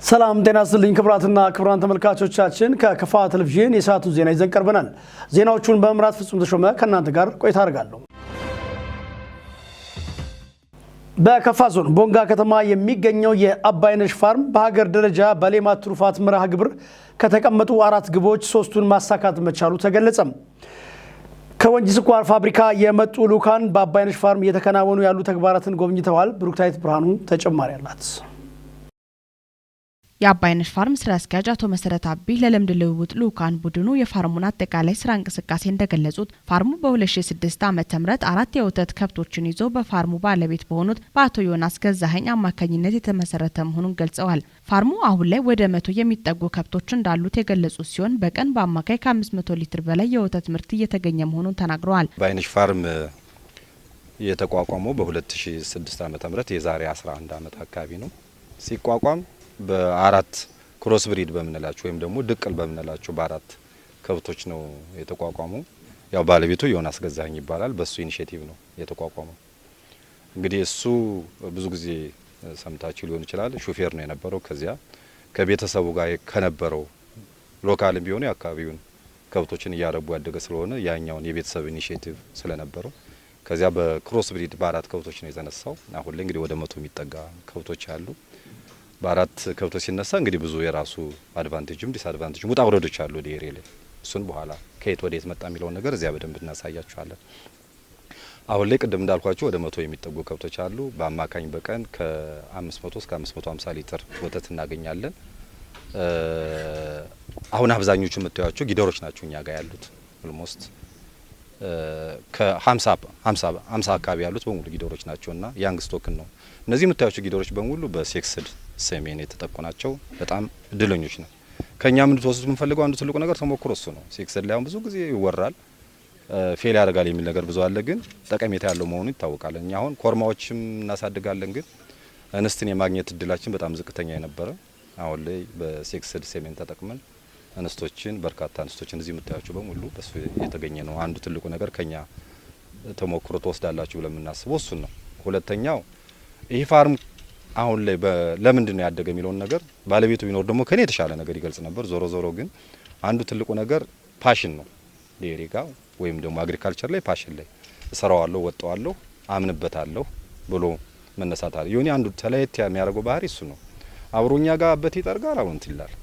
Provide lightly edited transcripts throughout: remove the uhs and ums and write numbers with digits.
ሰላም ጤና ይስጥልኝ ክቡራትና ክቡራን ተመልካቾቻችን፣ ከከፋ ቴሌቪዥን የሰዓቱን ዜና ይዘን ቀርበናል። ዜናዎቹን በመምራት ፍጹም ተሾመ ከእናንተ ጋር ቆይታ አደርጋለሁ። በከፋ ዞን ቦንጋ ከተማ የሚገኘው የአባይነሽ ፋርም በሀገር ደረጃ በሌማት ትሩፋት መርሃ ግብር ከተቀመጡ አራት ግቦች ሶስቱን ማሳካት መቻሉ ተገለጸም። ከወንጂ ስኳር ፋብሪካ የመጡ ልዑካን በአባይነሽ ፋርም እየተከናወኑ ያሉ ተግባራትን ጎብኝተዋል። ብሩክታይት ብርሃኑ ተጨማሪ አላት። የአባይነሽ ፋርም ስራ አስኪያጅ አቶ መሰረት አቢ ለልምድ ልውውጥ ልኡካን ቡድኑ የፋርሙን አጠቃላይ ስራ እንቅስቃሴ እንደገለጹት፣ ፋርሙ በ2006 ዓ.ም አራት የወተት ከብቶችን ይዞ በፋርሙ ባለቤት በሆኑት በአቶ ዮናስ ገዛኸኝ አማካኝነት የተመሰረተ መሆኑን ገልጸዋል። ፋርሙ አሁን ላይ ወደ 100 የሚጠጉ ከብቶች እንዳሉት የገለጹት ሲሆን፣ በቀን በአማካይ ከ500 ሊትር በላይ የወተት ምርት እየተገኘ መሆኑን ተናግረዋል። አባይነሽ ፋርም የተቋቋመው በ2006 ዓ.ም፣ የዛሬ 11 ዓመት አካባቢ ነው። ሲቋቋም በአራት cross breed በምንላቸው ወይም ደግሞ ድቅል በምንላቸው በአራት ከብቶች ነው የተቋቋመው። ያው ባለቤቱ ዮናስ ገዛኸኝ ይባላል። በሱ initiative ነው የተቋቋመው። እንግዲህ እሱ ብዙ ጊዜ ሰምታችሁ ሊሆን ይችላል። ሹፌር ነው የነበረው። ከዚያ ከቤተሰቡ ጋር ከነበረው local ም ቢሆኑ የአካባቢውን ከብቶችን እያረቡ ያደገ ስለሆነ፣ ያኛውን የቤተሰብ initiative ስለነበረው ከዚያ በ cross breed በአራት ከብቶች ነው የተነሳው። አሁን ላይ እንግዲህ ወደ 100 የሚጠጋ ከብቶች አሉ። በአራት ከብቶች ሲነሳ እንግዲህ ብዙ የራሱ advantage ም disadvantage ም ውጣ ውረዶች አሉ dairy ላይ። እሱን በኋላ ከየት ወደ የት መጣ የሚለውን ነገር እዚያ በደንብ እናሳያችኋለን። አሁን ላይ ቅድም እንዳልኳችሁ ወደ 100 የሚጠጉ ከብቶች አሉ። በአማካኝ በቀን ከ500 እስከ 550 ሊትር ወተት እናገኛለን። አሁን አብዛኞቹ የምታዩቸው ጊደሮች ናቸው እኛ ጋር ያሉት። Almost ከ50 50 አካባቢ ያሉት በሙሉ ጊደሮች ናቸውና young stock ን ነው። እነዚህ የምታዩቸው ጊደሮች በሙሉ በ sexed semen የተጠቁ ናቸው። በጣም እድለኞች ነው። ከኛ እንድትወስዱት የምንፈልገው አንዱ ትልቁ ነገር ተሞክሮ እሱ ነው። Sexed ላይ አሁን ብዙ ጊዜ ይወራል፣ fail ያደርጋል የሚል ነገር ብዙ አለ፣ ግን ጠቀሜታ ያለው መሆኑ ይታወቃል። እኛ አሁን ኮርማዎችም እናሳድጋለን፣ ግን እንስትን የማግኘት እድላችን በጣም ዝቅተኛ የነበረ፣ አሁን ላይ በ sexed semen ተጠቅመን እንስቶችን፣ በርካታ እንስቶችን እዚህ የምታያቸው በሙሉ በሱ የተገኘ ነው። አንዱ ትልቁ ነገር ከኛ ተሞክሮ ትወስዳላችሁ ብለን የምናስበው እሱን ነው። ሁለተኛው ይህ farm አሁን ላይ ለምንድን ነው ያደገ የሚለውን ነገር ባለቤቱ ቢኖር ደግሞ ከኔ የተሻለ ነገር ይገልጽ ነበር። ዞሮ ዞሮ ግን አንዱ ትልቁ ነገር passion ነው። Dairy ጋር ወይም ደግሞ agriculture ላይ passion ላይ እሰራዋለሁ፣ ወጠዋለሁ፣ አምንበታለሁ ብሎ መነሳት አለ። ዮኒ አንዱ ተለየት የሚያደርገው ባህሪ እሱ ነው። አብሮኛ ጋር በት ይጠርጋል፣ አብሮን ይላል።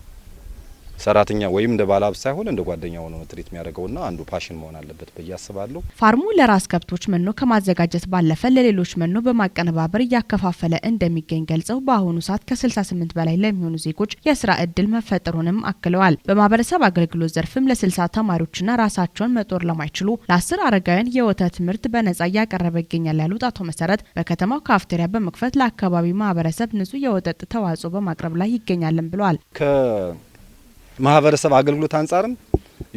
ሰራተኛ ወይም እንደ ባለሀብት ሳይሆን እንደ ጓደኛ ሆኖ treat የሚያደርገውና አንዱ passion መሆን አለበት ብዬ አስባለሁ። ፋርሙ ለራስ ከብቶች መኖ ከማዘጋጀት ባለፈ ለሌሎች መኖ በማቀነባበር እያከፋፈለ እንደሚገኝ ገልጸው፣ በአሁኑ ሰዓት ከ68 በላይ ለሚሆኑ ዜጎች የስራ እድል መፈጠሩንም አክለዋል። በማህበረሰብ አገልግሎት ዘርፍም ለ60 ተማሪዎችና ራሳቸውን መጦር ለማይችሉ ለ10 አረጋውያን የወተት ምርት በነጻ እያቀረበ ይገኛል ያሉት አቶ መሰረት፣ በከተማው ካፍቴሪያ በመክፈት ለአካባቢው ማህበረሰብ ንጹህ የወተት ተዋጽኦ በማቅረብ ላይ ይገኛልን ብለዋል። ማህበረሰብ አገልግሎት አንጻርም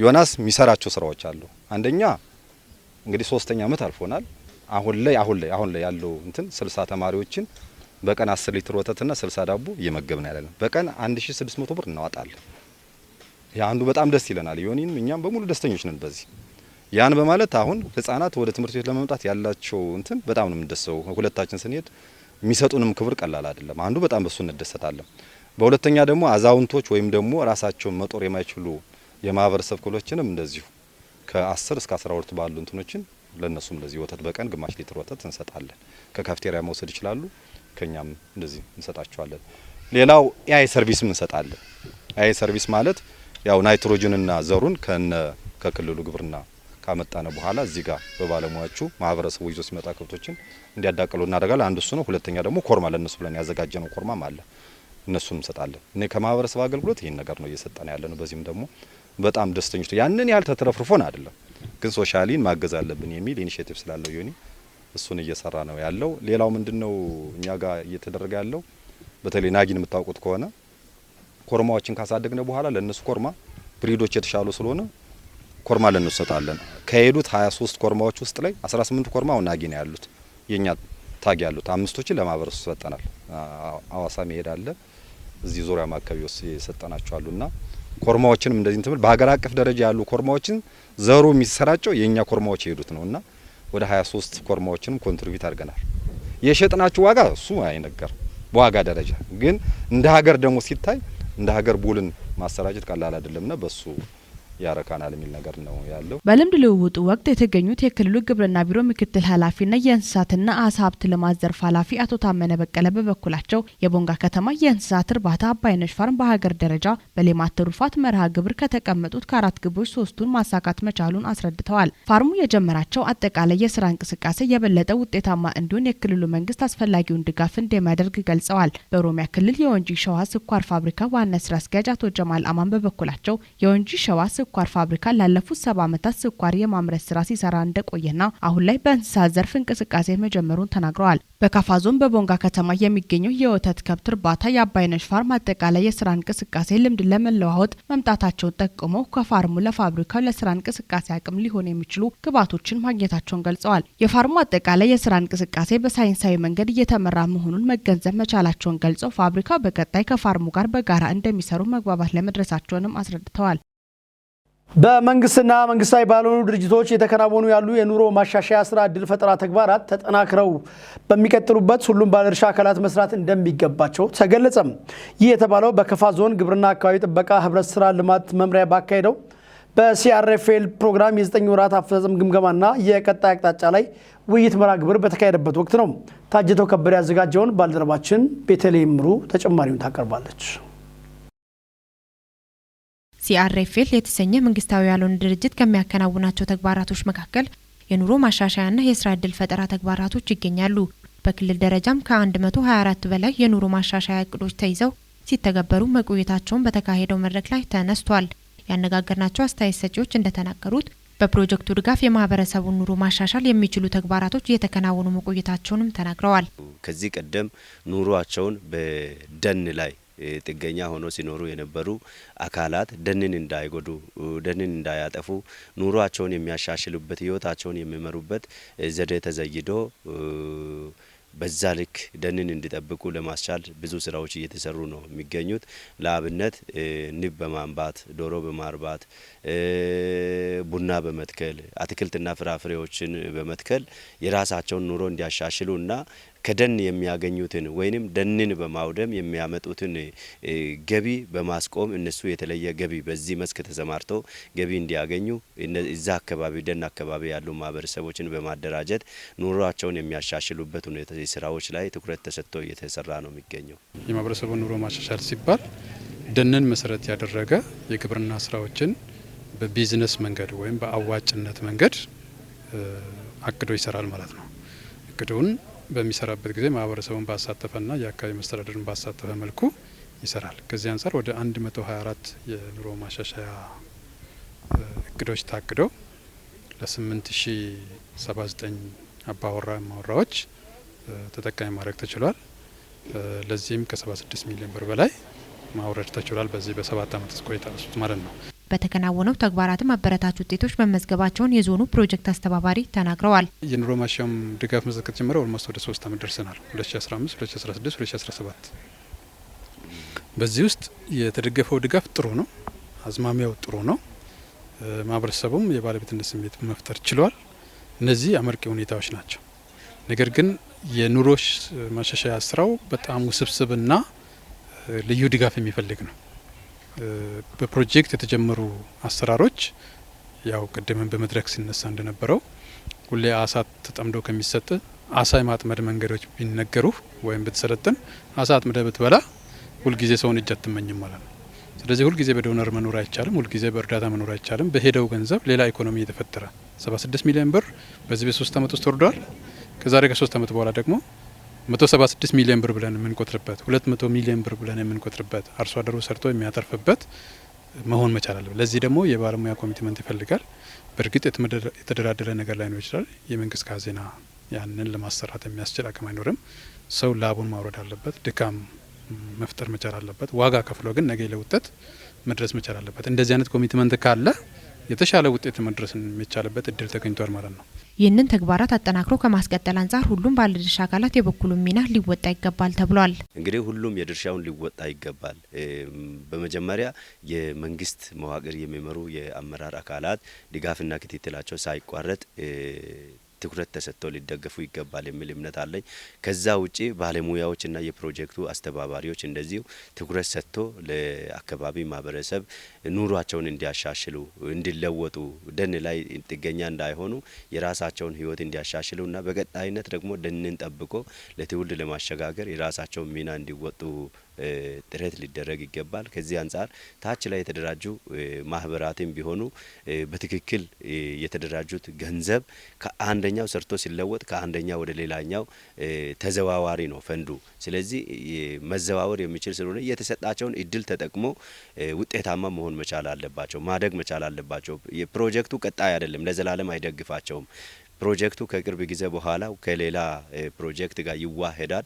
ዮናስ የሚሰራቸው ስራዎች አሉ። አንደኛ እንግዲህ ሶስተኛ አመት አልፎናል። አሁን ላይ ያለው እንትን 60 ተማሪዎችን በቀን 10 ሊትር ወተትና 60 ዳቦ እየመገብን ያለነው። በቀን 1600 ብር እናወጣለን። ያ አንዱ በጣም ደስ ይለናል። ዮኒንም እኛም በሙሉ ደስተኞች ነን በዚህ። ያን በማለት አሁን ህጻናት ወደ ትምህርት ቤት ለመምጣት ያላቸው እንትን በጣም ነው የምንደሰው። ሁለታችን ስንሄድ የሚሰጡንም ክብር ቀላል አይደለም። አንዱ በጣም በሱ እንደሰታለን። በሁለተኛ ደግሞ አዛውንቶች ወይም ደግሞ ራሳቸውን መጦር የማይችሉ የማህበረሰብ ክፍሎችንም እንደዚሁ ከ10 እስከ 12 ባሉ እንትኖችን ለነሱም እንደዚህ ወተት በቀን ግማሽ ሊትር ወተት እንሰጣለን። ከካፍቴሪያ መውሰድ ይችላሉ። ከኛም እንደዚህ እንሰጣቸዋለን። ሌላው AI service ም እንሰጣለን። AI service ማለት ያው ናይትሮጅንና ዘሩን ከነ ከክልሉ ግብርና ካመጣነ በኋላ እዚህ ጋር በባለሙያዎቹ ማህበረሰቡ ይዞ ሲመጣ ከብቶችን እንዲያዳቅሉ እናደርጋለን። አንዱ እሱ ነው። ሁለተኛ ደግሞ ኮርማ ለነሱ ብለን ያዘጋጀነው ኮርማም አለ። እነሱን እንሰጣለን። እኔ ከማህበረሰብ አገልግሎት ይህን ነገር ነው እየሰጠን ያለ ነው። በዚህም ደግሞ በጣም ደስተኞች፣ ያንን ያህል ተትረፍርፎን አይደለም፣ ግን socially ን ማገዝ አለብን የሚል initiative ስላለው ዮኒ እሱን እየሰራ ነው ያለው። ሌላው ምንድነው እኛ ጋር እየተደረገ ያለው፣ በተለይ ናጊን የምታውቁት ከሆነ፣ ኮርማዎችን ካሳደግነ በኋላ ለእነሱ ኮርማ breed ኦች የተሻሉ ስለሆነ ኮርማ ለእነሱ ሰጣለን። ከሄዱት 23 ኮርማዎች ውስጥ ላይ 18 ኮርማ አሁን ናጊ ነው ያሉት፣ የኛ tag ያሉት፣ አምስቶችን ለማህበረሰቡ ሰጠናል። አዋሳ መሄድ አለ፣ እዚህ ዙሪያ አካባቢ ውስጥ የሰጠናቸው አሉና ኮርማዎችንም እንደዚህ እንትን በሀገር አቀፍ ደረጃ ያሉ ኮርማዎችን ዘሩ የሚሰራጨው የኛ ኮርማዎች የሄዱት ነውና ወደ 23 ኮርማዎችንም contribute አድርገናል። የሸጥናቸው ዋጋ እሱ አይነገርም። በዋጋ ደረጃ ግን እንደ ሀገር ደግሞ ሲታይ እንደ ሀገር bull ን ማሰራጨት ቀላል አይደለምና በሱ ያረካናል የሚል ነገር ነው ያለው። በልምድ ልውውጡ ወቅት የተገኙት የክልሉ ግብርና ቢሮ ምክትል ኃላፊና የእንስሳትና አሳ ሀብት ልማት ዘርፍ ኃላፊ አቶ ታመነ በቀለ በበኩላቸው የቦንጋ ከተማ የእንስሳት እርባታ አባይነሽ ፋርም በሀገር ደረጃ በሌማት ትሩፋት መርሃ ግብር ከተቀመጡት ከአራት ግቦች ሶስቱን ማሳካት መቻሉን አስረድተዋል። ፋርሙ የጀመራቸው አጠቃላይ የስራ እንቅስቃሴ የበለጠ ውጤታማ እንዲሆን የክልሉ መንግስት አስፈላጊውን ድጋፍ እንደሚያደርግ ገልጸዋል። በኦሮሚያ ክልል የወንጂ ሸዋ ስኳር ፋብሪካ ዋና ስራ አስኪያጅ አቶ ጀማል አማን በበኩላቸው የወንጂ ሸዋ ስኳር ፋብሪካ ላለፉት 70 ዓመታት ስኳር የማምረት ስራ ሲሰራ እንደቆየና አሁን ላይ በእንስሳት ዘርፍ እንቅስቃሴ መጀመሩን ተናግረዋል። በካፋ ዞን በቦንጋ ከተማ የሚገኘው የወተት ከብት እርባታ የአባይነሽ ፋርም አጠቃላይ የስራ እንቅስቃሴ ልምድ ለመለዋወጥ መምጣታቸውን ጠቁመው ከፋርሙ ለፋብሪካው ለስራ እንቅስቃሴ አቅም ሊሆን የሚችሉ ግብዓቶችን ማግኘታቸውን ገልጸዋል። የፋርሙ አጠቃላይ የስራ እንቅስቃሴ በሳይንሳዊ መንገድ እየተመራ መሆኑን መገንዘብ መቻላቸውን ገልጸው ፋብሪካው በቀጣይ ከፋርሙ ጋር በጋራ እንደሚሰሩ መግባባት ለመድረሳቸውንም አስረድተዋል። በመንግስትና መንግስታዊ ባልሆኑ ድርጅቶች የተከናወኑ ያሉ የኑሮ ማሻሻያ ስራ ዕድል ፈጠራ ተግባራት ተጠናክረው በሚቀጥሉበት ሁሉም ባለድርሻ አካላት መስራት እንደሚገባቸው ተገለጸም። ይህ የተባለው በከፋ ዞን ግብርና አካባቢ ጥበቃ ህብረት ስራ ልማት መምሪያ ባካሄደው በ CRFL ፕሮግራም የ9 ወራት አፈጻጸም ግምገማና የቀጣይ አቅጣጫ ላይ ውይይት መርሃ ግብር በተካሄደበት ወቅት ነው። ታጅተው ከበደ ያዘጋጀውን ባልደረባችን ቤተልሔም ምሩ ተጨማሪውን ታቀርባለች። CRFL የተሰኘ መንግስታዊ ያልሆነ ድርጅት ከሚያከናውናቸው ተግባራቶች መካከል የኑሮ ማሻሻያና የስራ ዕድል ፈጠራ ተግባራቶች ይገኛሉ። በክልል ደረጃም ከ124 በላይ የኑሮ ማሻሻያ እቅዶች ተይዘው ሲተገበሩ መቆየታቸውን በተካሄደው መድረክ ላይ ተነስቷል። ያነጋገርናቸው አስተያየት ሰጪዎች እንደተናገሩት በፕሮጀክቱ ድጋፍ የማህበረሰቡን ኑሮ ማሻሻል የሚችሉ ተግባራቶች እየተከናወኑ መቆየታቸውንም ተናግረዋል። ከዚህ ቀደም ኑሯቸውን በደን ላይ ጥገኛ ሆኖ ሲኖሩ የነበሩ አካላት ደንን እንዳይጎዱ፣ ደንን እንዳያጠፉ ኑሯቸውን የሚያሻሽሉበት ህይወታቸውን የሚመሩበት ዘዴ ተዘይዶ በዛ ልክ ደንን እንዲጠብቁ ለማስቻል ብዙ ስራዎች እየተሰሩ ነው የሚገኙት። ለአብነት ንብ በማንባት፣ ዶሮ በማርባት፣ ቡና በመትከል፣ አትክልትና ፍራፍሬዎችን በመትከል የራሳቸውን ኑሮ እንዲያሻሽሉና ከደን የሚያገኙትን ወይንም ደንን በማውደም የሚያመጡትን ገቢ በማስቆም እነሱ የተለየ ገቢ በዚህ መስክ ተሰማርተው ገቢ እንዲያገኙ እዛ አካባቢ ደን አካባቢ ያሉ ማህበረሰቦችን በማደራጀት ኑሯቸውን የሚያሻሽሉበት ሁኔታ ስራዎች ላይ ትኩረት ተሰጥቶ እየተሰራ ነው የሚገኘው። የማህበረሰቡን ኑሮ ማሻሻል ሲባል ደንን መሰረት ያደረገ የግብርና ስራዎችን በቢዝነስ መንገድ ወይም በአዋጭነት መንገድ አቅዶ ይሰራል ማለት ነው። እቅዱን በሚሰራበት ጊዜ ማህበረሰቡን ባሳተፈና የአካባቢ መስተዳድርን ባሳተፈ መልኩ ይሰራል። ከዚህ አንጻር ወደ 124 የኑሮ ማሻሻያ እቅዶች ታቅደው ለ8079 አባወራ ማወራዎች ተጠቃሚ ማድረግ ተችሏል። ለዚህም ከ76 ሚሊዮን ብር በላይ ማውረድ ተችሏል። በዚህ በ7 ዓመት ቆይታ ውስጥ ማለት ነው። በተከናወነው ተግባራትም አበረታች ውጤቶች መመዝገባቸውን የዞኑ ፕሮጀክት አስተባባሪ ተናግረዋል። የኑሮ ማሻሻያም ድጋፍ መስጠት ከተጀመረ almost ወደ 3 ዓመት ደርሰናል። 2015፣ 2016፣ 2017 በዚህ ውስጥ የተደገፈው ድጋፍ ጥሩ ነው። አዝማሚያው ጥሩ ነው። ማህበረሰቡም የባለቤትነት ስሜት መፍጠር ችሏል። እነዚህ አመርቂ ሁኔታዎች ናቸው። ነገር ግን የኑሮ ማሻሻያ ስራው በጣም ውስብስብና ልዩ ድጋፍ የሚፈልግ ነው። በፕሮጀክት የተጀመሩ አሰራሮች ያው ቅድምን በመድረክ ሲነሳ እንደነበረው ሁሌ አሳ ተጠምዶ ከሚሰጥ አሳ የማጥመድ መንገዶች ቢነገሩ ወይም ብትሰለጥን አሳ አጥምደ ብትበላ ሁልጊዜ ሰውን እጅ አትመኝም ማለት ነው። ስለዚህ ሁልጊዜ በ donor መኖር አይቻልም፣ ሁልጊዜ በእርዳታ መኖር አይቻልም። በሄደው ገንዘብ ሌላ ኢኮኖሚ የተፈጠረ 76 ሚሊዮን ብር በዚህ በ3 ዓመት ውስጥ ወርዷል። ከዛሬ ከ3 ዓመት በኋላ ደግሞ 176 ሚሊዮን ብር ብለን የምንቆጥርበት 200 ሚሊዮን ብር ብለን የምንቆጥርበት አርሶ አደሩ ሰርቶ የሚያተርፍበት መሆን መቻል አለበት። ለዚህ ደግሞ የባለሙያ commitment ይፈልጋል። በእርግጥ የተደላደለ ነገር ላይኖር ይችላል። የመንግስት ካዝና ያንን ለማሰራት የሚያስችል አቅም አይኖርም። ሰው ላቡን ማውረድ አለበት፣ ድካም መፍጠር መቻል አለበት። ዋጋ ከፍሎ ግን ነገ ለውጤት መድረስ መቻል አለበት። እንደዚህ አይነት commitment ካለ የተሻለ ውጤት መድረስ የሚቻልበት እድል ተገኝቷል ማለት ነው። ይህንን ተግባራት አጠናክሮ ከማስቀጠል አንጻር ሁሉም ባለድርሻ አካላት የበኩሉን ሚና ሊወጣ ይገባል ተብሏል። እንግዲህ ሁሉም የድርሻውን ሊወጣ ይገባል። በመጀመሪያ የመንግስት መዋቅር የሚመሩ የአመራር አካላት ድጋፍና ክትትላቸው ሳይቋረጥ ትኩረት ተሰጥቶ ሊደገፉ ይገባል የሚል እምነት አለኝ። ከዛ ውጪ ባለሙያዎችና የፕሮጀክቱ አስተባባሪዎች እንደዚሁ ትኩረት ሰጥቶ ለአካባቢ ማህበረሰብ ኑሯቸውን እንዲያሻሽሉ፣ እንዲለወጡ፣ ደን ላይ ጥገኛ እንዳይሆኑ የራሳቸውን ህይወት እንዲያሻሽሉና በቀጣይነት ደግሞ ደንን ጠብቆ ለትውልድ ለማሸጋገር የራሳቸውን ሚና እንዲወጡ ጥረት ሊደረግ ይገባል። ከዚህ አንጻር ታች ላይ የተደራጁ ማህበራትም ቢሆኑ በትክክል የተደራጁት ገንዘብ ከአንደኛው ሰርቶ ሲለወጥ ከአንደኛው ወደ ሌላኛው ተዘዋዋሪ ነው ፈንዱ። ስለዚህ መዘዋወር የሚችል ስለሆነ የተሰጣቸውን እድል ተጠቅሞ ውጤታማ መሆን መቻል አለባቸው፣ ማደግ መቻል አለባቸው። የፕሮጀክቱ ቀጣይ አይደለም፣ ለዘላለም አይደግፋቸውም። ፕሮጀክቱ ከቅርብ ጊዜ በኋላ ከሌላ ፕሮጀክት ጋር ይዋሄዳል።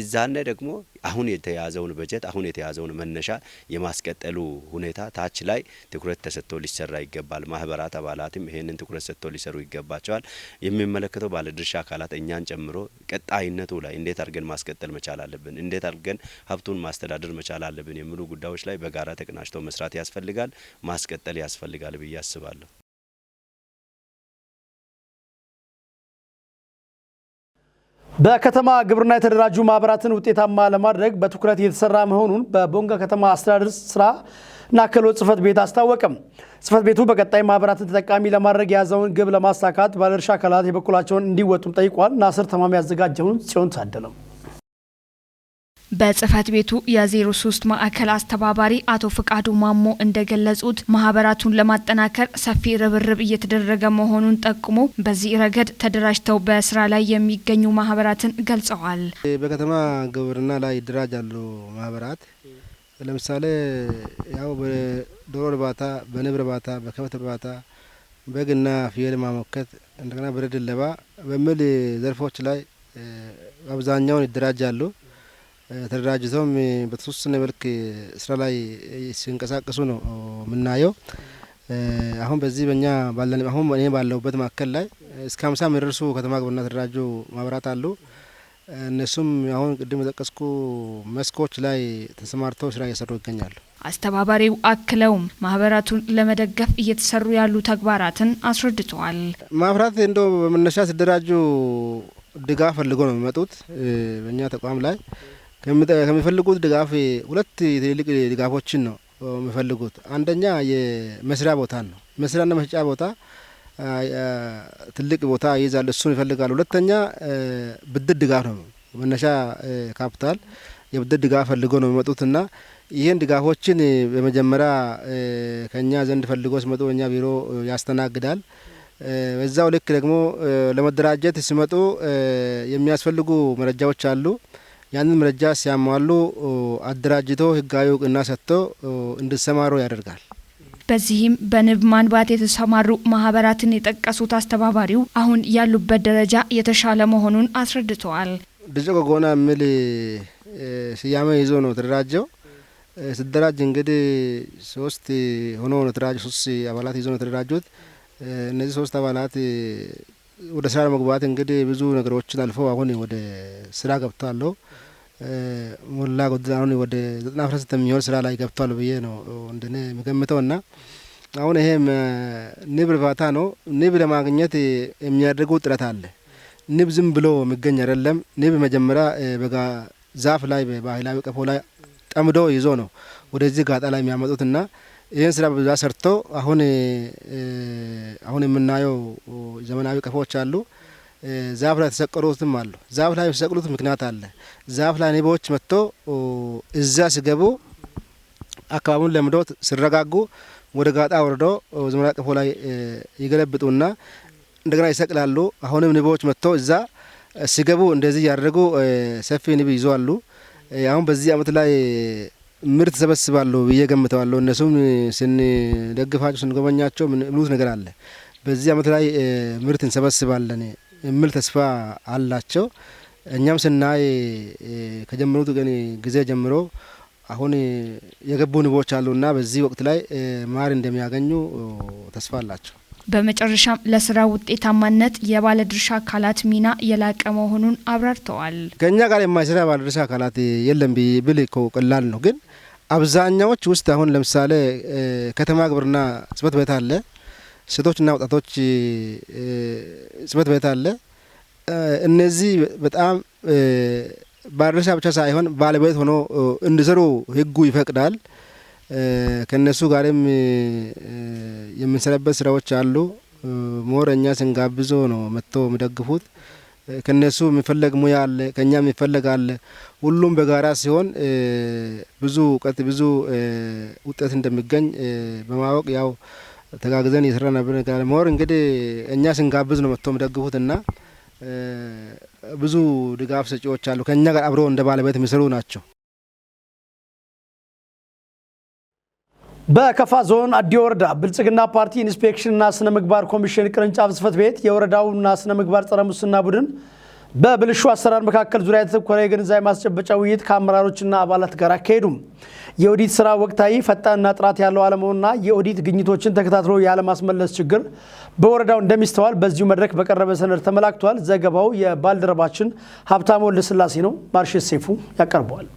እዛነ ደግሞ አሁን የተያዘውን በጀት፣ አሁን የተያዘውን መነሻ የማስቀጠሉ ሁኔታ ታች ላይ ትኩረት ተሰጥቶ ሊሰራ ይገባል። ማህበራት አባላትም ይሄንን ትኩረት ሰጥቶ ሊሰሩ ይገባቸዋል። የሚመለከተው ባለድርሻ አካላት እኛን ጨምሮ ቀጣይነቱ ላይ እንዴት አድርገን ማስቀጠል መቻል አለብን፣ እንዴት አድርገን ሀብቱን ማስተዳደር መቻል አለብን የሚሉ ጉዳዮች ላይ በጋራ ተቀናጅቶ መስራት ያስፈልጋል፣ ማስቀጠል ያስፈልጋል ብዬ አስባለሁ። በከተማ ግብርና የተደራጁ ማህበራትን ውጤታማ ለማድረግ በትኩረት እየተሰራ መሆኑን በቦንጋ ከተማ አስተዳደር ስራና ክህሎት ጽሕፈት ቤት አስታወቀም። ጽሕፈት ቤቱ በቀጣይ ማህበራትን ተጠቃሚ ለማድረግ የያዘውን ግብ ለማሳካት ባለድርሻ አካላት የበኩላቸውን እንዲወጡም ጠይቋል። ናስር ተማሚ ያዘጋጀውን ጽዮን ታደለው። በጽህፈት ቤቱ የ03 ማዕከል አስተባባሪ አቶ ፍቃዱ ማሞ እንደገለጹት ማህበራቱን ለማጠናከር ሰፊ ርብርብ እየተደረገ መሆኑን ጠቁሞ በዚህ ረገድ ተደራጅተው በስራ ላይ የሚገኙ ማህበራትን ገልጸዋል። በከተማ ግብርና ላይ ይደራጃሉ ማህበራት። ለምሳሌ ያው በዶሮ እርባታ፣ በንብ እርባታ፣ በከብት እርባታ፣ በግና ፍየል ማሞከት፣ እንደገና በሬ ድለባ በሚል ዘርፎች ላይ አብዛኛውን ይደራጃሉ። ተደራጅተውም በተወሰነ መልክ ስራ ላይ ሲንቀሳቀሱ ነው የምናየው። አሁን በዚህ በእኛ ባለን አሁን እኔ ባለሁበት ማዕከል ላይ እስከ 50 የሚደርሱ ከተማ ግብርና ተደራጁ ማህበራት አሉ። እነሱም አሁን ቅድም የጠቀስኩ መስኮች ላይ ተሰማርተው ስራ እየሰሩ ይገኛሉ። አስተባባሪው አክለውም ማህበራቱን ለመደገፍ እየተሰሩ ያሉ ተግባራትን አስረድተዋል። ማህበራት እንደው በመነሻ ሲደራጁ ድጋፍ ፈልገው ነው የሚመጡት። በእኛ ተቋም ላይ ከሚፈልጉት ድጋፍ ሁለት ትልልቅ ድጋፎችን ነው የሚፈልጉት። አንደኛ የመስሪያ ቦታ ነው። መስሪያና መሸጫ ቦታ ትልቅ ቦታ ይይዛል፣ እሱን ይፈልጋሉ። ሁለተኛ ብድር ድጋፍ ነው። መነሻ ካፒታል የብድር ድጋፍ ፈልጎ ነው የሚመጡትና ይህን ድጋፎችን በመጀመሪያ ከኛ ዘንድ ፈልጎ ሲመጡ እኛ ቢሮ ያስተናግዳል። በዛው ልክ ደግሞ ለመደራጀት ሲመጡ የሚያስፈልጉ መረጃዎች አሉ። ያንን መረጃ ሲያሟሉ አደራጅቶ ህጋዊ እውቅና ሰጥቶ እንዲሰማሩ ያደርጋል። በዚህም በንብ ማንባት የተሰማሩ ማህበራትን የጠቀሱት አስተባባሪው አሁን ያሉበት ደረጃ የተሻለ መሆኑን አስረድተዋል። ድጮ ጎጎና የሚል ስያሜ ይዞ ነው ተደራጀው። ሲደራጅ እንግዲህ ሶስት ሆኖ ነው ተደራጀ። ሶስት አባላት ይዞ ነው ተደራጁት። እነዚህ ሶስት አባላት ወደ ስራ ለመግባት እንግዲህ ብዙ ነገሮችን አልፈው አሁን ወደ ስራ ገብቷል። ሞላ ጎደል አሁን ወደ 90% የሚሆን ስራ ላይ ገብቷል ብዬ ነው እንደኔ የምገምተውና አሁን ይሄ ንብ እርባታ ነው። ንብ ለማግኘት የሚያደርጉ ጥረት አለ። ንብ ዝም ብሎ የሚገኝ አይደለም። ንብ መጀመሪያ በጋ ዛፍ ላይ በባህላዊ ቀፎ ላይ ጠምዶ ይዞ ነው ወደዚህ ጋጣ ላይ የሚያመጡትና ይህን ስራ በብዛት ሰርቶ አሁን የምናየው ዘመናዊ ቀፎዎች አሉ። ዛፍ ላይ የተሰቀሉትም አሉ። ዛፍ ላይ የተሰቀሉት ምክንያት አለ። ዛፍ ላይ ንቦች መጥቶ እዛ ሲገቡ አካባቢውን ለምዶ ሲረጋጉ ወደ ጋጣ ወርዶ ዘመናዊ ቀፎ ላይ ይገለብጡና እንደገና ይሰቅላሉ። አሁንም ንቦች መጥቶ እዛ ሲገቡ እንደዚህ ያደረጉ ሰፊ ንብ ይዘዋሉ። አሁን በዚህ አመት ላይ ምርት ሰበስባለሁ ብዬ ገምተዋለሁ። እነሱም ስንደግፋቸው ስንጎበኛቸው ምሉት ነገር አለ። በዚህ አመት ላይ ምርት እንሰበስባለን የሚል ተስፋ አላቸው። እኛም ስናይ ከጀመሩት ጊዜ ጀምሮ አሁን የገቡ ንቦች አሉና በዚህ ወቅት ላይ ማር እንደሚያገኙ ተስፋ አላቸው። በመጨረሻም ለስራ ውጤታማነት የባለድርሻ አካላት ሚና የላቀ መሆኑን አብራርተዋል። ከኛ ጋር የማይሰራ ባለድርሻ አካላት የለም ብል እኮ ቀላል ነው። ግን አብዛኛዎች ውስጥ አሁን ለምሳሌ ከተማ ግብርና ጽሕፈት ቤት አለ፣ ሴቶችና ወጣቶች ጽሕፈት ቤት አለ። እነዚህ በጣም ባለድርሻ ብቻ ሳይሆን ባለቤት ሆኖ እንዲሰሩ ሕጉ ይፈቅዳል። ከነሱ ጋርም የምንሰራበት ስራዎች አሉ። More እኛ ስንጋብዞ ነው መጥቶ የሚደግፉት። ከነሱ የሚፈለግ ሙያ አለ፣ ከኛ የሚፈለግ አለ። ሁሉም በጋራ ሲሆን ብዙ እውቀት፣ ብዙ ውጤት እንደሚገኝ በማወቅ ያው ተጋግዘን እየሰራ ነበር። More እንግዲህ እኛ ስንጋብዝ ነው መጥቶ የሚደግፉት እና ብዙ ድጋፍ ሰጪዎች አሉ። ከኛ ጋር አብሮ እንደ ባለቤት የሚሰሩ ናቸው። በከፋ ዞን አዲ ወረዳ ብልጽግና ፓርቲ ኢንስፔክሽንና ስነ ምግባር ኮሚሽን ቅርንጫፍ ጽሕፈት ቤት የወረዳውና ስነ ምግባር ጸረ ሙስና ቡድን በብልሹ አሰራር መካከል ዙሪያ የተተኮረ የግንዛቤ ማስጨበጫ ውይይት ከአመራሮችና አባላት ጋር አካሄዱም። የኦዲት ስራ ወቅታዊ፣ ፈጣንና ጥራት ያለው አለመሆንና የኦዲት ግኝቶችን ተከታትሎ ያለማስመለስ ችግር በወረዳው እንደሚስተዋል በዚሁ መድረክ በቀረበ ሰነድ ተመላክቷል። ዘገባው የባልደረባችን ሀብታሙ ወልደስላሴ ነው። ማርሼ ሴፉ ያቀርበዋል።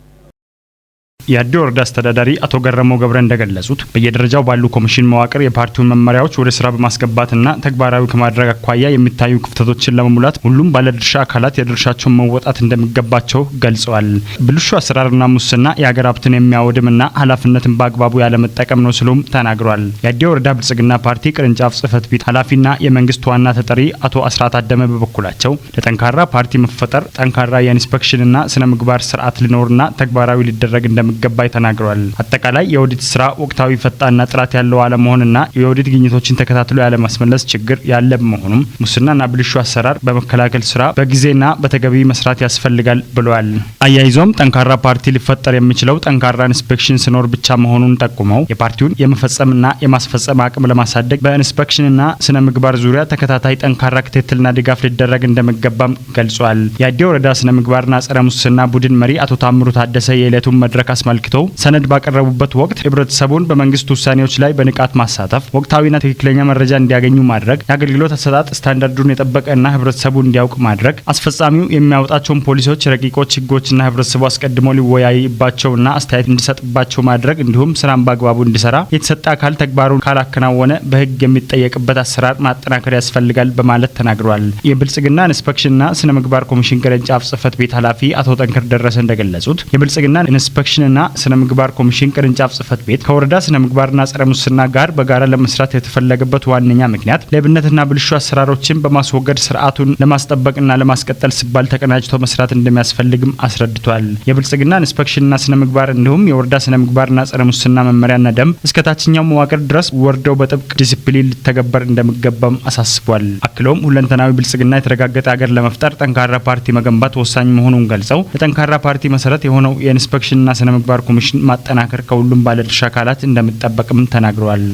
የአዲ ወረዳ አስተዳዳሪ አቶ ገረመው ገብረ እንደገለጹት በየደረጃው ባሉ ኮሚሽን መዋቅር የፓርቲውን መመሪያዎች ወደ ስራ በማስገባትና ተግባራዊ ከማድረግ አኳያ የሚታዩ ክፍተቶችን ለመሙላት ሁሉም ባለድርሻ አካላት የድርሻቸውን መወጣት እንደሚገባቸው ገልጸዋል። ብልሹ አሰራርና ሙስና የሀገር ሀብትን የሚያወድምና ኃላፊነትን በአግባቡ ያለመጠቀም ነው ሲሉም ተናግሯል። የአዲ ወረዳ ብልጽግና ፓርቲ ቅርንጫፍ ጽሕፈት ቤት ኃላፊና የመንግስት ዋና ተጠሪ አቶ አስራት አደመ በበኩላቸው ለጠንካራ ፓርቲ መፈጠር ጠንካራ የኢንስፔክሽንና ስነ ምግባር ስርዓት ሊኖርና ተግባራዊ ሊደረግ እንደሚገባ ተናግሯል። አጠቃላይ የኦዲት ስራ ወቅታዊ፣ ፈጣንና ጥራት ያለው አለመሆንና የኦዲት ግኝቶችን ተከታትሎ ያለማስመለስ ችግር ያለ በመሆኑም ሙስናና ብልሹ አሰራር በመከላከል ስራ በጊዜና በተገቢ መስራት ያስፈልጋል ብለዋል። አያይዞም ጠንካራ ፓርቲ ሊፈጠር የሚችለው ጠንካራ ኢንስፔክሽን ሲኖር ብቻ መሆኑን ጠቁመው የፓርቲውን የመፈጸምና የማስፈጸም አቅም ለማሳደግ በኢንስፔክሽንና ስነ ምግባር ዙሪያ ተከታታይ ጠንካራ ክትትልና ድጋፍ ሊደረግ እንደሚገባም ገልጿል። የአዲ ወረዳ ስነ ምግባርና ጸረ ሙስና ቡድን መሪ አቶ ታምሩ ታደሰ የዕለቱን መድረክ አስመልክተው ሰነድ ባቀረቡበት ወቅት ህብረተሰቡን በመንግስት ውሳኔዎች ላይ በንቃት ማሳተፍ፣ ወቅታዊና ትክክለኛ መረጃ እንዲያገኙ ማድረግ፣ የአገልግሎት አሰጣጥ ስታንዳርዱን የጠበቀና ህብረተሰቡ እንዲያውቅ ማድረግ፣ አስፈጻሚው የሚያወጣቸውን ፖሊሲዎች፣ ረቂቆች፣ ህጎችና ህብረተሰቡ አስቀድሞ ሊወያይባቸውና አስተያየት እንዲሰጥባቸው ማድረግ እንዲሁም ስራን በአግባቡ እንዲሰራ የተሰጠ አካል ተግባሩን ካላከናወነ በህግ የሚጠየቅበት አሰራር ማጠናከር ያስፈልጋል በማለት ተናግሯል። የብልጽግና ኢንስፔክሽንና ስነ ምግባር ኮሚሽን ቅርንጫፍ ጽሕፈት ቤት ኃላፊ አቶ ጠንክር ደረሰ እንደገለጹት የብልጽግና ኢንስፔክሽንና ስነ ምግባር ኮሚሽን ቅርንጫፍ ጽሕፈት ቤት ከወረዳ ስነ ምግባርና ጸረ ሙስና ጋር በጋራ ለመስራት የተፈለገበት ዋነኛ ምክንያት ሌብነትና ብልሹ አሰራሮችን በማስወገድ ስርዓቱን ለማስጠበቅና ለማስቀጠል ሲባል ተቀናጅቶ መስራት እንደሚያስፈልግም አስረድቷል። የብልጽግና ኢንስፔክሽንና ስነ ምግባር እንዲሁም የወረዳ ስነ ምግባርና ጸረ ሙስና መመሪያና ደንብ እስከ ታችኛው መዋቅር ድረስ ወርደው በጥብቅ ዲሲፕሊን ሊተገበር እንደሚገባም አሳስቧል። አክለውም ሁለንተናዊ ብልጽግና የተረጋገጠ ሀገር ለመፍጠር ጠንካራ ፓርቲ መገንባት ወሳኝ መሆኑን ገልጸው ለጠንካራ ፓርቲ መሰረት የሆነው የኢንስፔክሽንና ስነ ምግባር ኮሚሽን ማጠናከር ከሁሉም ባለድርሻ አካላት እንደሚጠበቅም ተናግረዋል።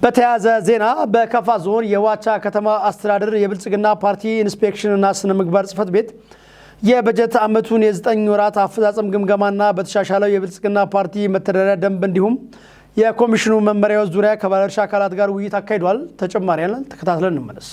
በተያያዘ ዜና በከፋ ዞን የዋቻ ከተማ አስተዳደር የብልጽግና ፓርቲ ኢንስፔክሽንና ስነ ምግባር ጽሕፈት ቤት የበጀት ዓመቱን የ9 ወራት አፈጻጸም ግምገማና በተሻሻለው የብልጽግና ፓርቲ መተዳደሪያ ደንብ እንዲሁም የኮሚሽኑ መመሪያዎች ዙሪያ ከባለድርሻ አካላት ጋር ውይይት አካሂዷል። ተጨማሪ ያለን ተከታትለን እንመለስ።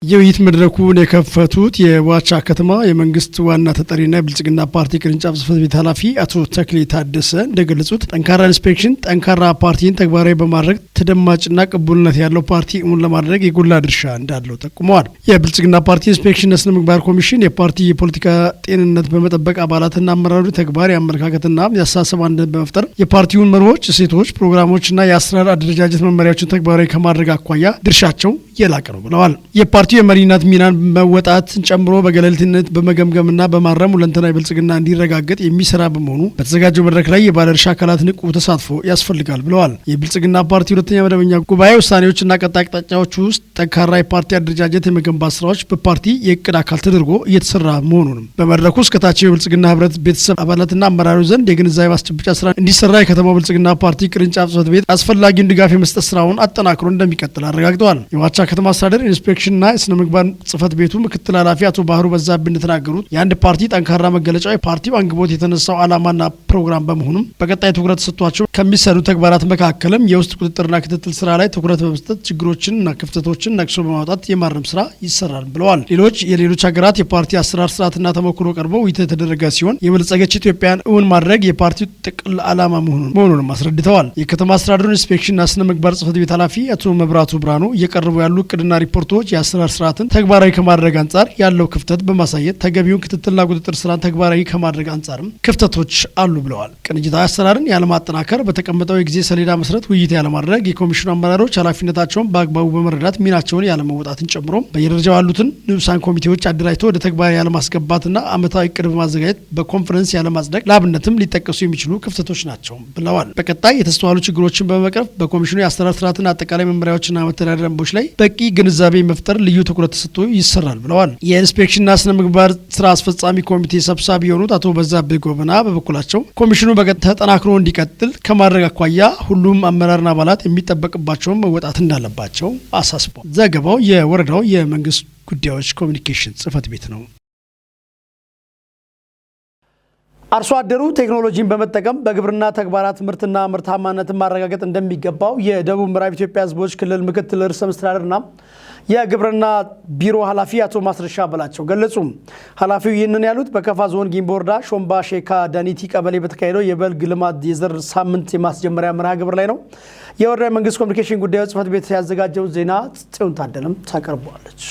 የውይይት መድረኩን የከፈቱት የዋቻ ከተማ የመንግስት ዋና ተጠሪና የብልጽግና ፓርቲ ቅርንጫፍ ጽሕፈት ቤት ኃላፊ አቶ ተክሌ ታደሰ እንደገለጹት ጠንካራ ኢንስፔክሽን ጠንካራ ፓርቲን ተግባራዊ በማድረግ ተደማጭና ቅቡልነት ያለው ፓርቲ እውን ለማድረግ የጎላ ድርሻ እንዳለው ጠቁመዋል። የብልጽግና ፓርቲ ኢንስፔክሽንና ስነ ምግባር ኮሚሽን የፓርቲ የፖለቲካ ጤንነት በመጠበቅ አባላትና አመራሩ ተግባር የአመለካከትና የአስተሳሰብ አንድነት በመፍጠር የፓርቲውን መርሆች፣ እሴቶች፣ ፕሮግራሞችና የአሰራር አደረጃጀት መመሪያዎችን ተግባራዊ ከማድረግ አኳያ ድርሻቸው የላቀ ነው ብለዋል። የፓርቲው የመሪነት ሚናን መወጣትን ጨምሮ በገለልተኝነት በመገምገምና በማረም ሁለንተናዊ ብልጽግና እንዲረጋገጥ የሚሰራ በመሆኑ በተዘጋጀው መድረክ ላይ የባለድርሻ አካላት ንቁ ተሳትፎ ያስፈልጋል ብለዋል። የብልጽግና ፓርቲ ሁለተኛ መደበኛ ጉባኤ ውሳኔዎችና ቀጣይ አቅጣጫዎች ውስጥ ጠንካራ የፓርቲ አደረጃጀት የመገንባት ስራዎች በፓርቲ የእቅድ አካል ተደርጎ እየተሰራ መሆኑንም በመድረኩ እስከታች የብልጽግና ህብረት ቤተሰብ አባላትና አመራሮች ዘንድ የግንዛቤ ማስጨበጫ ስራ እንዲሰራ የከተማው ብልጽግና ፓርቲ ቅርንጫፍ ጽሕፈት ቤት አስፈላጊውን ድጋፍ የመስጠት ስራውን አጠናክሮ እንደሚቀጥል አረጋግጠዋል። የዋቻ ከተማ አስተዳደር ኢንስፔክሽንና የስነ ምግባር ጽሕፈት ቤቱ ምክትል ኃላፊ አቶ ባህሩ በዛብህ እንደተናገሩት የአንድ ፓርቲ ጠንካራ መገለጫው የፓርቲው አንግቦት የተነሳው ዓላማና ፕሮግራም በመሆኑም በቀጣይ ትኩረት ሰጥቷቸው ከሚሰሩ ተግባራት መካከልም የውስጥ ቁጥጥርና ክትትል ስራ ላይ ትኩረት በመስጠት ችግሮችንና ክፍተቶችን ነቅሶ በማውጣት የማረም ስራ ይሰራል ብለዋል። የሌሎች ሀገራት የፓርቲ አሰራር ስርዓትና ተሞክሮ ቀርበው ውይይት የተደረገ ሲሆን የበለጸገች ኢትዮጵያን እውን ማድረግ የፓርቲው ጥቅል ዓላማ መሆኑንም አስረድተዋል። የከተማ አስተዳደሩ ኢንስፔክሽንና ስነ ምግባር ጽሕፈት ቤት ኃላፊ አቶ መብራቱ ብርሃኑ እየቀረቡ ያሉ እቅድና ሪፖርቶች የአሰራር ስርዓትን ተግባራዊ ከማድረግ አንጻር ያለው ክፍተት በማሳየት ተገቢውን ክትትልና ቁጥጥር ስራን ተግባራዊ ከማድረግ አንጻርም ክፍተቶች አሉ ብለዋል። ቅንጅታዊ አሰራርን ያለማጠናከር፣ በተቀመጠው የጊዜ ሰሌዳ መሰረት ውይይት ያለማድረግ፣ የኮሚሽኑ አመራሮች ኃላፊነታቸውን በአግባቡ በመረዳት ሚናቸውን ያለመወጣትን ጨምሮ በየደረጃው ያሉትን ንዑሳን ኮሚቴዎች አደራጅቶ ወደ ተግባር ያለማስገባትና ዓመታዊ እቅድ በማዘጋጀት በኮንፈረንስ ያለማጽደቅ ለአብነትም ሊጠቀሱ የሚችሉ ክፍተቶች ናቸው ብለዋል። በቀጣይ የተስተዋሉ ችግሮችን በመቅረፍ በኮሚሽኑ የአሰራር ስርዓትና አጠቃላይ መመሪያዎችና መተዳደሪያ ደንቦች ላይ በቂ ግንዛቤ መፍጠር ልዩ ትኩረት ተሰጥቶ ይሰራል ብለዋል። የኢንስፔክሽንና ስነ ምግባር ስራ አስፈጻሚ ኮሚቴ ሰብሳቢ የሆኑት አቶ በዛብህ ጎበና በበኩላቸው ኮሚሽኑ ተጠናክሮ እንዲቀጥል ከማድረግ አኳያ ሁሉም አመራርና አባላት የሚጠበቅባቸውን መወጣት እንዳለባቸው አሳስቧል። ዘገባው የወረዳው የመንግስት ጉዳዮች ኮሚኒኬሽን ጽሕፈት ቤት ነው። አርሶ አደሩ ቴክኖሎጂን በመጠቀም በግብርና ተግባራት ምርትና ምርታማነትን ማረጋገጥ እንደሚገባው የደቡብ ምዕራብ ኢትዮጵያ ሕዝቦች ክልል ምክትል ርዕሰ መስተዳድርና የግብርና ቢሮ ኃላፊ አቶ ማስረሻ በላቸው ገለጹ። ኃላፊው ይህንን ያሉት በከፋ ዞን ጊምቦ ወረዳ ሾምባ ሼካ ዳኒቲ ቀበሌ በተካሄደው የበልግ ልማት የዘር ሳምንት የማስጀመሪያ መርሃ ግብር ላይ ነው። የወረዳ መንግስት ኮሚኒኬሽን ጉዳዮች ጽሕፈት ቤት ያዘጋጀው ዜና ጽዮን ታደለም ታቀርበዋለች።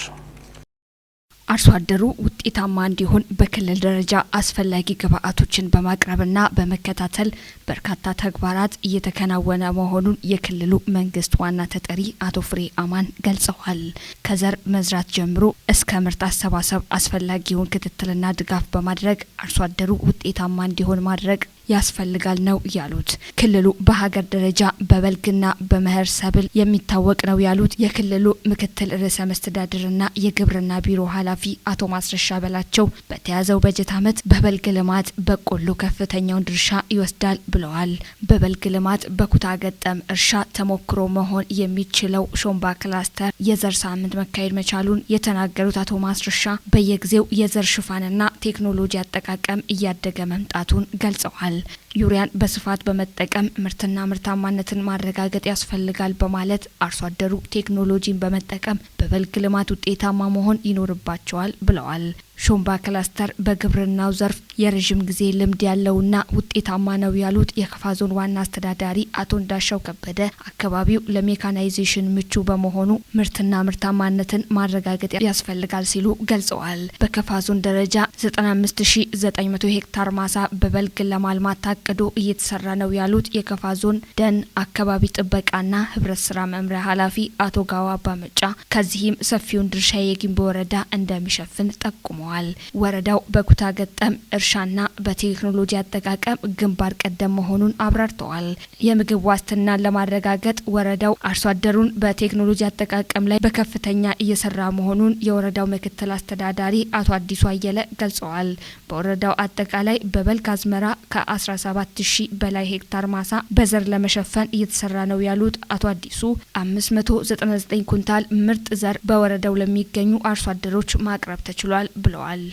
አርሶ አደሩ ውጤታማ እንዲሆን በክልል ደረጃ አስፈላጊ ግብዓቶችን በማቅረብና በመከታተል በርካታ ተግባራት እየተከናወነ መሆኑን የክልሉ መንግስት ዋና ተጠሪ አቶ ፍሬ አማን ገልጸዋል። ከዘር መዝራት ጀምሮ እስከ ምርት አሰባሰብ አስፈላጊውን ክትትልና ድጋፍ በማድረግ አርሶ አደሩ ውጤታማ እንዲሆን ማድረግ ያስፈልጋል ነው ያሉት። ክልሉ በሀገር ደረጃ በበልግና በመኸር ሰብል የሚታወቅ ነው ያሉት የክልሉ ምክትል ርዕሰ መስተዳድርና የግብርና ቢሮ ኃላፊ አቶ ማስረሻ በላቸው በተያዘው በጀት ዓመት በበልግ ልማት በቆሎ ከፍተኛውን ድርሻ ይወስዳል ብለዋል። በበልግ ልማት በኩታ ገጠም እርሻ ተሞክሮ መሆን የሚችለው ሾምባ ክላስተር የዘር ሳምንት መካሄድ መቻሉን የተናገሩት አቶ ማስረሻ በየጊዜው የዘር ሽፋንና ቴክኖሎጂ አጠቃቀም እያደገ መምጣቱን ገልጸዋል። ዩሪያን በስፋት በመጠቀም ምርትና ምርታማነትን ማረጋገጥ ያስፈልጋል በማለት አርሶ አደሩ ቴክኖሎጂን በመጠቀም በበልግ ልማት ውጤታማ መሆን ይኖርባቸዋል ብለዋል። ሾምባ ክላስተር በግብርናው ዘርፍ የረዥም ጊዜ ልምድ ያለውና ውጤታማ ነው ያሉት የከፋ ዞን ዋና አስተዳዳሪ አቶ እንዳሻው ከበደ አካባቢው ለሜካናይዜሽን ምቹ በመሆኑ ምርትና ምርታማነትን ማረጋገጥ ያስፈልጋል ሲሉ ገልጸዋል። በከፋ ዞን ደረጃ 95900 ሄክታር ማሳ በበልግ ለማልማት ታቅዶ እየተሰራ ነው ያሉት የከፋ ዞን ደን አካባቢ ጥበቃና ህብረት ስራ መምሪያ ኃላፊ አቶ ጋዋ አባመጫ ከዚህም ሰፊውን ድርሻ የጊምቦ ወረዳ እንደሚሸፍን ጠቁመዋል። ወረዳው በኩታ ገጠም እርሻና በቴክኖሎጂ አጠቃቀም ግንባር ቀደም መሆኑን አብራርተዋል። የምግብ ዋስትናን ለማረጋገጥ ወረዳው አርሶ አደሩን በቴክኖሎጂ አጠቃቀም ላይ በከፍተኛ እየሰራ መሆኑን የወረዳው ምክትል አስተዳዳሪ አቶ አዲሱ አየለ ገልጸዋል። በወረዳው አጠቃላይ በበልግ አዝመራ ከ17,000 በላይ ሄክታር ማሳ በዘር ለመሸፈን እየተሰራ ነው ያሉት አቶ አዲሱ 599 ኩንታል ምርጥ ዘር በወረዳው ለሚገኙ አርሶ አደሮች ማቅረብ ተችሏል ብለዋል።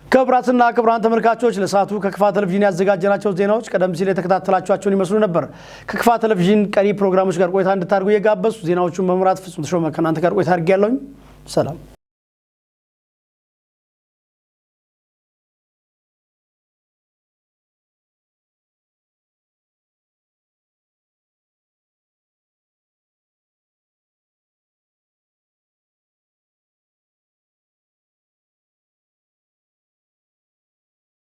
ክቡራትና ክቡራን ተመልካቾች ለሰዓቱ ከክፋ ቴሌቪዥን ያዘጋጀናቸው ዜናዎች ቀደም ሲል የተከታተላችኋቸውን ይመስሉ ነበር። ከክፋ ቴሌቪዥን ቀሪ ፕሮግራሞች ጋር ቆይታ እንድታደርጉ እየጋበዝኩ ዜናዎቹን በመምራት ፍጹም ተሾመ ከእናንተ ጋር ቆይታ አድርጌያለሁኝ። ሰላም።